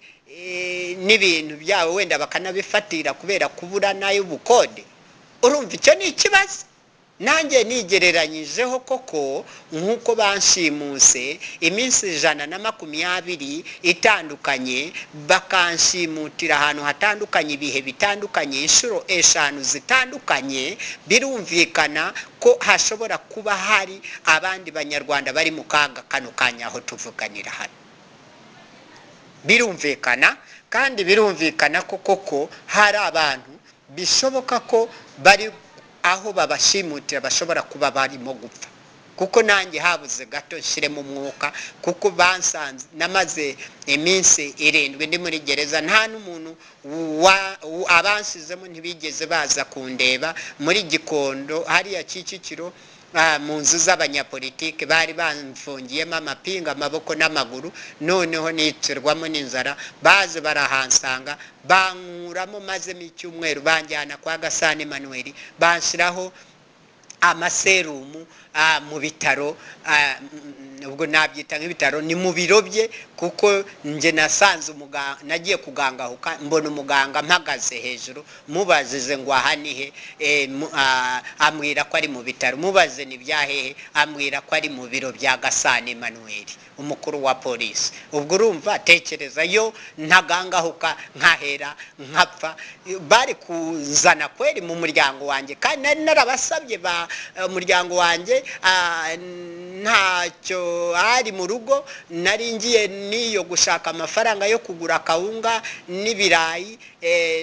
n'ibintu byabo, wenda bakanabifatira kubera kubura n'ay'ubukode. Urumva icyo ni ikibazo. Nanjye nigereranyijeho koko nk'uko banshimuse iminsi 120 itandukanye, bakanshimutira ahantu hatandukanye, ibihe bitandukanye, inshuro 5 zitandukanye, birumvikana ko hashobora kuba hari abandi banyarwanda bari mu kaga kano kanya aho tuvuganira hano. Birumvikana, kandi birumvikana ko koko hari abantu bishoboka ko bari aho babashimutira bashobora kuba barimo gupfa. Kuko nanjye habuze gato nshiremo umwuka, kuko bansanze namaze iminsi 7 ndi muri gereza, nta n'umuntu abansizemo ntibigeze baza kundeba. Muri Gikondo hariya Kicukiro, mu nzu z'abanyapolitike bari bamfungiyemo amapinga, amaboko n'amaguru, noneho nicirwamo n'inzara, baze barahansanga, bankuramo mazemo icyumweru, banjyana kwa Gasana Emmanuel, banshiraho amaserumu mu bitaro, ubwo nabyita nk'ibitaro, ni mu biro bye, kuko nje nasanze umuganga, nagiye kugangahuka mbona umuganga mpagaze hejuru, mubazize ngo aha ni he, ambwira ko ari mu bitaro, mubaze ni byahehe, ambwira ko ari mu biro bya Gasana Emmanuel, umukuru wa polisi. Ubwo urumva, tekereza yo ntagangahuka nkahera nkapfa, bari kuzana kweri mu muryango wanjye, kandi nari narabasabye ba umuryango wanjye, ntacyo ari mu rugo, nari ngiye niyo gushaka amafaranga yo kugura akawunga n'ibirayi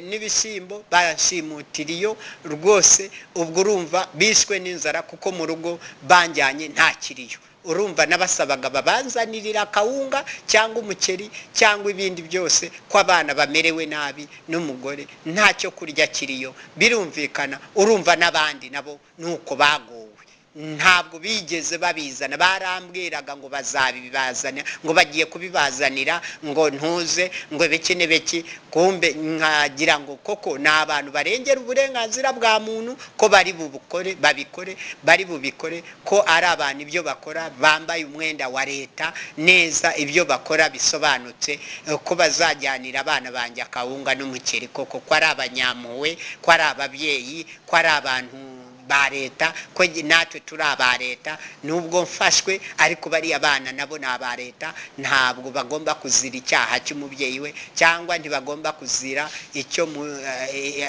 n'ibishyimbo, banshimutiriyo rwose. Ubwo urumva bishwe n'inzara, kuko mu rugo banjyanye nta kiriyo. Urumva nabasabaga babanzanirira akawunga cyangwa umuceri cyangwa ibindi byose, ko abana bamerewe nabi n'umugore ntacyo kurya kiriyo. Birumvikana, urumva n'abandi nabo nuko bagowe. Ntabwo bigeze babizana. Barambwiraga ngo bazabibazana, ngo bagiye kubibazanira, ngo ntuze, ngo biki n'ibiki. Kumbe nkagira ngo koko ni abantu barengera uburenganzira bwa muntu, ko bari bubukore, babikore, bari bubikore, ko ari abantu ibyo bakora bambaye umwenda wa leta neza, ibyo bakora bisobanutse, ko bazajyanira abana banjye akawunga n'umuceri koko, ko ari abanyampuhwe, ko ari ababyeyi, ko ari abantu ba leta, ko natwe turi aba leta. Nubwo mfashwe, ariko bariya bana nabo ni aba leta, ntabwo bagomba kuzira icyaha cy'umubyeyi we, cyangwa ntibagomba kuzira icyo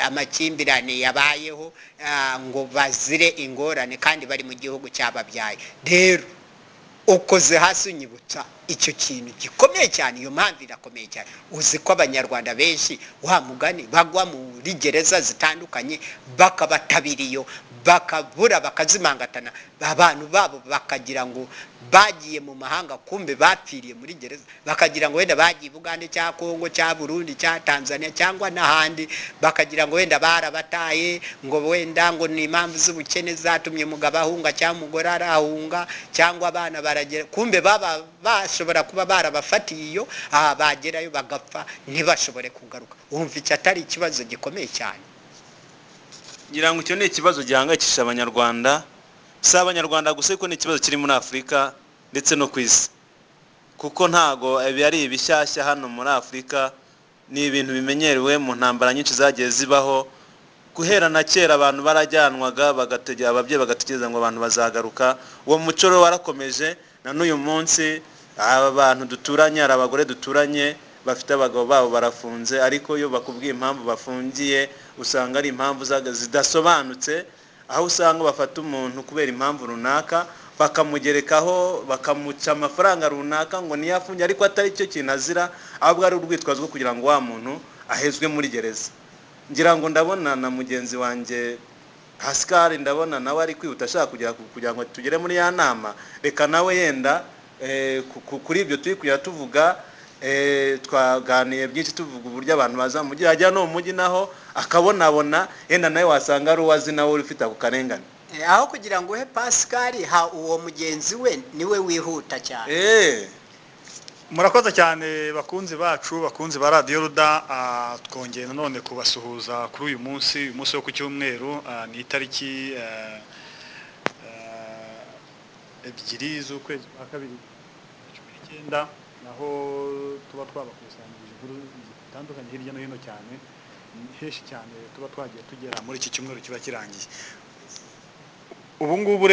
amakimbirane yabayeho, ngo bazire ingorane kandi bari mu gihugu cyababyaye. Rero ukoze hasi unyibutsa icyo kintu gikomeye cyane, iyo mpamvu irakomeye cyane. Uzi ko Abanyarwanda benshi, wa mugani, bagwa muri gereza zitandukanye, bakabatabiriyo, bakabura, bakazimangatana, abantu babo bakagira ngo bagiye mu mahanga, kumbe bapfiriye muri gereza, bakagira ngo wenda bagiye Bugande cya Kongo cya Burundi cya Tanzania cyangwa n'ahandi, bakagira ngo wenda barabataye, ngo wenda ngo ni impamvu z'ubukene zatumye umugabo ahunga cyangwa umugore arahunga cyangwa abana baragera, kumbe baba bashobora kuba barabafatiye iyo, bagerayo bagapfa ntibashobore kugaruka. Wumva icyo atari ikibazo gikomeye cyane? Ngira ngo icyo ni ikibazo gihangayikishije Abanyarwanda, si Abanyarwanda gusa, ariko ni ikibazo kiri muri Afurika ndetse no ku isi, kuko ntago ibi ari ibishyashya hano muri Afurika, ni ibintu bimenyerewe mu ntambara nyinshi zagiye zibaho guhera na kera. Abantu barajyanwaga, bagategera ababyeyi, bagategereza ngo abantu bazagaruka. Uwo muco rero warakomeje na n'uyu munsi. Aba bantu duturanye, hari abagore duturanye bafite abagabo babo barafunze, ariko iyo bakubwiye impamvu bafungiye usanga ari impamvu zidasobanutse, aho usanga bafata umuntu kubera impamvu runaka, bakamugerekaho, bakamuca amafaranga runaka ngo niyo afungiye, ariko atari cyo kintu azira, ahubwo ari urwitwazo rwo kugira ngo wa muntu ahezwe muri gereza. Ngira ngo ndabona na mugenzi wanjye Pascal, ndabona nawe ari kwihuta ashaka kugira ngo tugere muri ya nama. Reka nawe yenda kuri ibyo turi kujya tuvuga. Twaganiye byinshi, tuvuga uburyo abantu baza mu mujyi, yajya no mu mujyi naho akabonabona, yenda nawe wasanga ari uwazi nawe ufite ako karengane. Aho kugira ngo uhe Pascal, ha uwo mugenzi we, niwe wihuta cyane. Murakoze cyane, bakunzi bacu, bakunzi ba Radiyo Ruda. Twongeye nanone kubasuhuza kuri uyu munsi, uyu munsi wo ku cyumweru, ni itariki 2 z'ukwezi kwa kabiri 19, naho tuba twabakusanyirije inkuru zitandukanye hirya no hino cyane, henshi cyane tuba twagiye tugera muri iki cyumweru kiba kirangiye. Ubu ngubu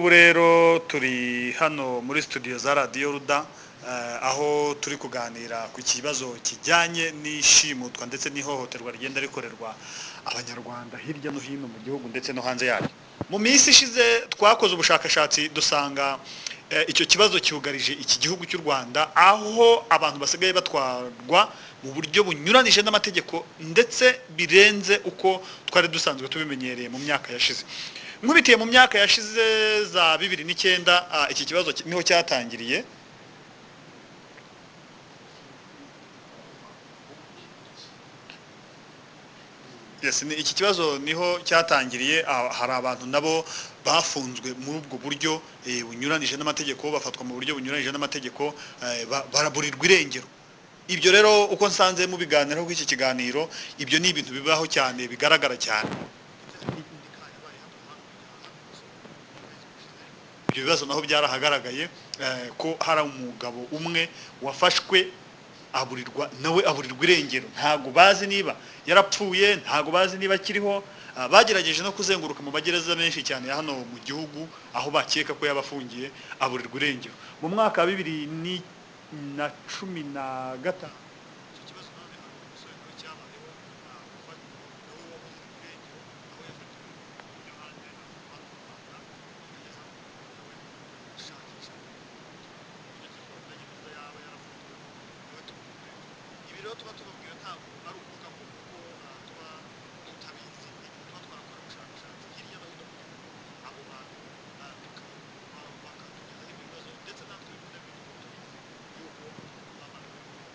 rero turi hano muri studio za Radiyo Ruda, aho turi kuganira ku kibazo kijyanye n'ishimutwa ndetse n'ihohoterwa rigenda rikorerwa Abanyarwanda hirya no hino mu gihugu ndetse no hanze yaryo. Mu minsi ishize twakoze ubushakashatsi, dusanga icyo kibazo cyugarije iki gihugu cy'u Rwanda, aho abantu basigaye batwarwa mu buryo bunyuranije n'amategeko ndetse birenze uko twari dusanzwe tubimenyereye mu myaka yashize. Nkubitiye mu myaka yashize za 2009, iki kibazo niho cyatangiriye. Yes, ni iki kibazo niho cyatangiriye. Hari abantu nabo bafunzwe muri ubwo buryo bunyuranije n'amategeko, bafatwa mu buryo bunyuranije n'amategeko, baraburirwa irengero. Ibyo rero uko nsanze mu biganiro kuri iki kiganiro, ibyo ni ibintu bibaho cyane, bigaragara cyane. Ibyo bibazo naho byarahagaragaye, ko hari umugabo umwe wafashwe, aburirwa, nawe aburirwa irengero. Ntabwo bazi niba yarapfuye, ntabwo bazi niba akiriho. Bagerageje no kuzenguruka mu magereza menshi cyane ya hano mu gihugu aho bakeka ko yaba afungiye, aburirwa irengero. Mu mwaka wa 2015 icyo kibazo nanone hari umusore nawe cyabayeho, nawe wabuze irengero, aho yafatiwe ibyo hanze hano mu Rwanda, ageze hano mu Rwanda nawe gushakisha uburyo ki twamenya gereza yaba yarafungiwemo, nawe tubura irengero. Ibi rero tuba tubabwira ntabwo ari ukuvuga ngo kuko tuba tutabizi, ni ibintu tuba twarakora ubushakashatsi hirya no hino mu gihugu, abo bantu bakatugezaho ibyo bibazo, ndetse natwe rimwe na rimwe tukaba tubizi yuko abo bantu baba barabivuye.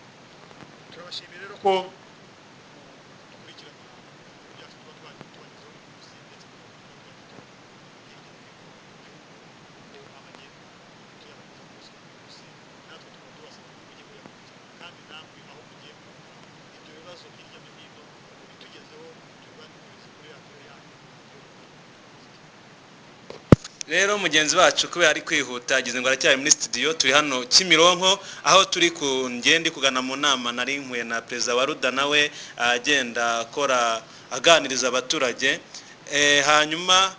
Turabashimiye rero ko dukurikirana amakuru yacu tuba twagiye tubagezaho buri munsi, ndetse n'amakuru tuba twagiye tubagezaho. Rero mugenzi wacu kubera ari kwihuta agize ngo aracyari muri studio. Turi hano Kimironko, aho turi ku ngende kugana mu nama nari nkwiye na perezida wa Ruda, nawe agenda akora aganiriza abaturage. Hanyuma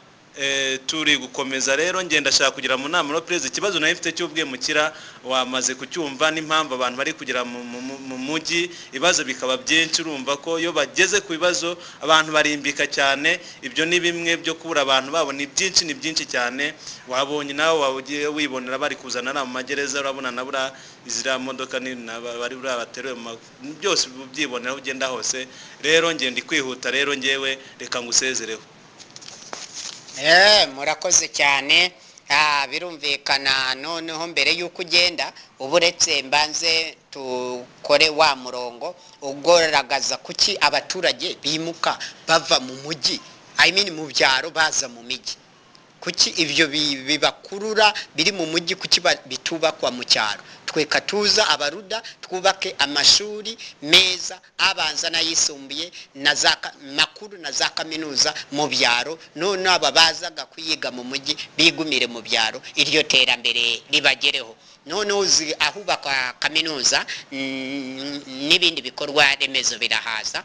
turi gukomeza rero, ngenda ashaka kugira mu nama no perezida. Ikibazo nayo mfite cy'ubwimukira wamaze kucyumva, n'impamvu abantu bari kugera mu mujyi, ibibazo bikaba byinshi. Urumva ko iyo bageze ku bibazo abantu barimbika cyane. Ibyo ni bimwe byo kubura abantu babo, ni byinshi, ni byinshi cyane. Wabonye nawe, waba ugiye wibonera bari kuzana mu magereza, urabona na buriya ziriya modoka ni bari buriya bateruye byose ubyibonera aho ugenda hose. Rero ngenda kwihuta, rero ngewe reka ngusezereho. Murakoze cyane. Birumvikana. Noneho mbere y'uko ugenda, uba uretse mbanze tukore wa murongo ugaragaza kuki abaturage bimuka bava mu mujyi, I mean mu byaro, baza mu mijyi. Kuki ibyo bibakurura biri mu mujyi, kuki bitubakwa mu cyaro? Tweka tuza abaruda twubake amashuri meza abanza n'ayisumbuye na za makuru na za kaminuza mu byaro, none aba bazaga kuyiga mu mujyi bigumire mu byaro, iryo terambere ribagereho. None uzi ahubakwa kaminuza n'ibindi bikorwa remezo birahaza.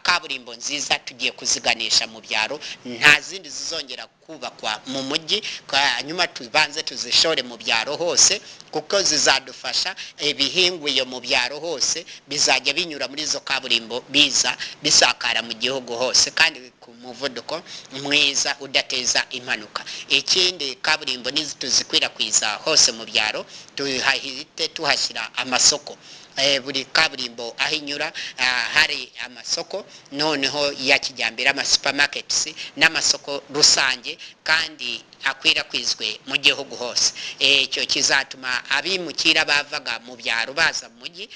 Kaburimbo nziza tugiye kuziganisha mu byaro, nta zindi zizongera kubakwa mu mujyi. Hanyuma tubanze tuzishore mu byaro hose, kuko zizadufasha. Ibihingwa iyo mu byaro hose bizajya binyura muri izo kaburimbo, biza bisakara mu gihugu hose, kandi ku muvuduko mwiza udateza impanuka. Ikindi, kaburimbo nizi tuzikwirakwiza hose mu byaro, tuhahite tuhashyira amasoko. Buri kaburimbo aho inyura hari amasoko noneho ya kijyambere, ama supermarkets n'amasoko rusange, kandi akwirakwizwe mu gihugu hose. Icyo kizatuma abimukira bavaga mu byaro baza mu mujyi,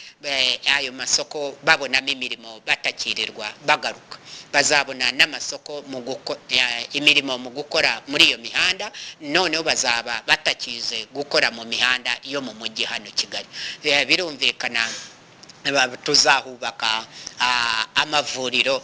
ayo masoko babonamo imirimo, batakirirwa bagaruka. Bazabona n'amasoko mu imirimo mu gukora muri iyo mihanda, noneho bazaba batakize gukora mu mihanda yo mu mujyi hano Kigali. Birumvikana tuzahubaka amavuriro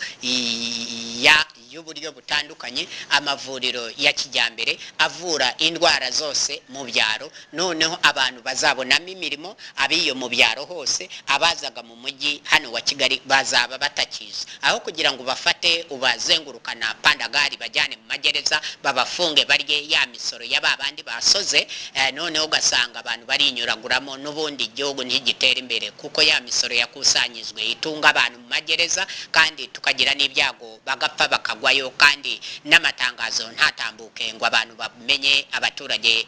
y'uburyo butandukanye, amavuriro ya kijyambere avura indwara zose mu byaro. Noneho abantu bazabonamo imirimo abiyo mu byaro hose. Abazaga mu mujyi hano wa Kigali bazaba batakiza, aho kugira ngo bafate ubazengurukana pandagari bajyane mu magereza, babafunge, barye ya misoro ya ba bandi basoze. Noneho ugasanga abantu barinyuraguramo, n'ubundi igihugu ntigitera imbere, kuko ya misoro yakusanyijwe itunga abantu mu magereza, kandi tukagira n'ibyago bagapfa bakagwayo, kandi n'amatangazo ntatambuke ngo abantu bamenye abaturage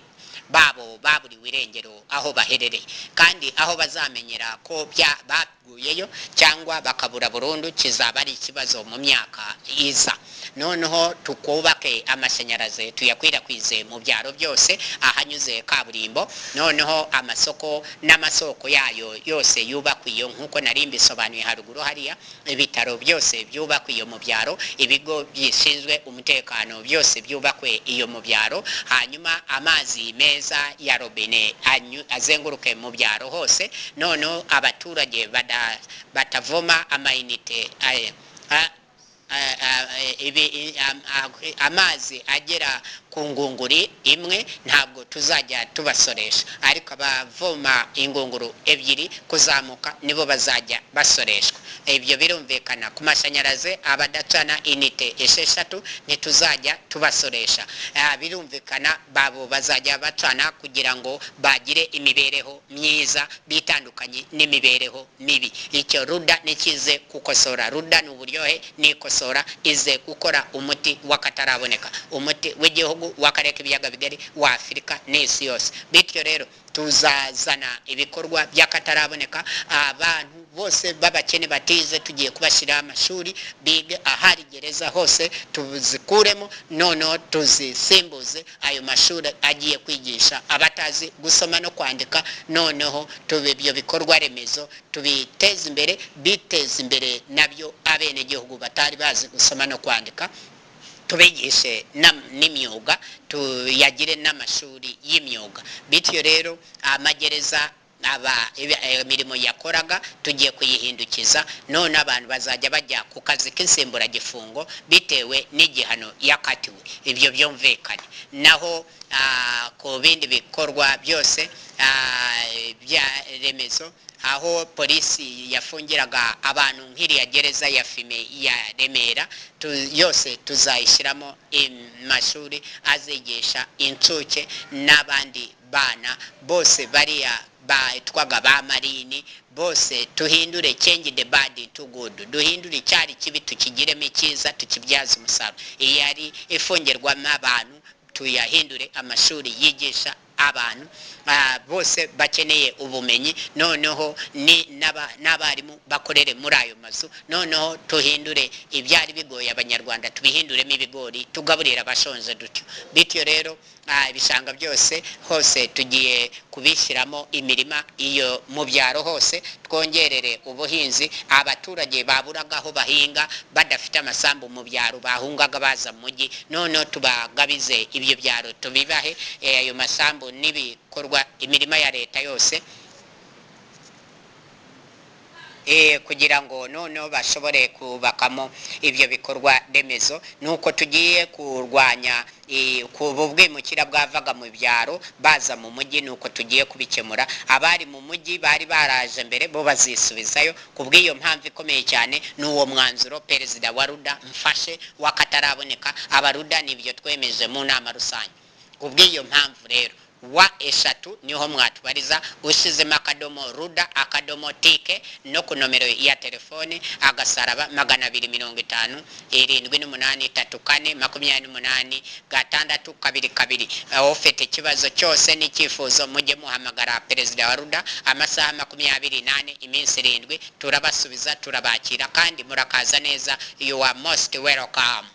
babo baburiwe irengero aho baherereye. Kandi aho bazamenyera ko baguyeyo cyangwa bakabura burundu kizaba ari ikibazo mu myaka iza. Noneho tukubake amashanyarazi, tuyakwirakwize mu byaro byose ahanyuze kaburimbo. Noneho amasoko n'amasoko yayo yose yubakwa iyo, nk'uko nari mbisobanuye haruguru hariya. Ibitaro byose byubakwa iyo mu byaro, ibigo bishinzwe umutekano byose byubakwe iyo mu byaro. Hanyuma amazi meza ya robine azenguruke mu byaro hose. Noneho abaturage batavoma amayinite amazi agera ku ngunguri imwe ntabwo tuzajya tubasoresha, ariko abavoma ingunguru ebyiri kuzamuka nibo bazajya basoreshwa. Ibyo birumvikana. Ku mashanyarazi, abadacana inite 6 ntituzajya tubasoresha. Birumvikana babo bazajya bacana kugira ngo bagire imibereho myiza, bitandukanye n'imibereho mibi. Icyo Ruda nikize gukosora. Ruda ni uburyohe, nikosora ize gukora umuti w'akataraboneka, umuti w'igihugu, w'akarere k'ibiyaga bigari, wa Afurika n'isi yose. Bityo rero tuzazana ibikorwa by'akataraboneka. Abantu bose b'abakene batize tugiye kubashyiraho amashuri bige. Ahari gereza hose tuzikuremo, noneho tuzisimbuze ayo mashuri agiye kwigisha abatazi gusoma no kwandika. Noneho tube ibyo bikorwa remezo tubiteze imbere, biteze imbere nabyo abenegihugu batari bazi gusoma no kwandika, tubigishe n'imyuga, tuyagire n'amashuri y'imyuga. Bityo rero amagereza Aba imirimo yakoraga tugiye kuyihindukiza, none abantu bazajya bajya ku kazi k'insimburagifungo bitewe n'igihano yakatiwe. Ibyo byumvikane. Naho ku bindi bikorwa byose bya remezo, aho polisi yafungiraga abantu, nk'iriya gereza ya Fime ya Remera, yose tuzayishyiramo amashuri azigisha incuke n'abandi bana bose, bariya bitwaga ba marini bose. Tuhindure, change the bad to good, duhindure icyari kibi tukigiremo icyiza, tukibyaze umusaruro. Iyi yari ifungirwamo abantu tuyahindure amashuri yigisha abantu bose bakeneye ubumenyi. Noneho ni n'abarimu bakorere muri ayo mazu. Noneho tuhindure ibyari bigoye Abanyarwanda, tubihinduremo ibigori tugaburira abashonje dutyo. Bityo rero ibishanga byose hose tugiye kubishyiramo imirima iyo mu byaro hose, twongerere ubuhinzi abaturage baburaga aho bahinga, badafite amasambu mu byaro, bahungaga baza mu mujyi. Noneho tubagabize ibyo byaro, tubibahe ayo masambu n'ibikorwa, imirima ya leta yose, kugira ngo noneho bashobore kubakamo ibyo bikorwa remezo. Nuko tugiye kurwanya ku bwimukira bwavaga mu byaro baza mu mujyi, nuko tugiye kubikemura. Abari mu mujyi bari baraje mbere bo bazisubizayo. Ku bw'iyo mpamvu ikomeye cyane, ni uwo mwanzuro perezida wa RUDA mfashe w'akataraboneka. Abaruda nibyo twemeje mu nama rusange. Ku bw'iyo mpamvu rero, wa eshatu niho mwatubariza, ushyizemo akadomo ruda akadomo tike, no ku nomero ya telefone *250 78 34 28 6 2 2. Aho ufite ikibazo cyose n'icyifuzo, mujye muhamagara perezida wa RUDA amasaha 24, iminsi 7, turabasubiza, turabakira kandi murakaza neza. You are most welcome.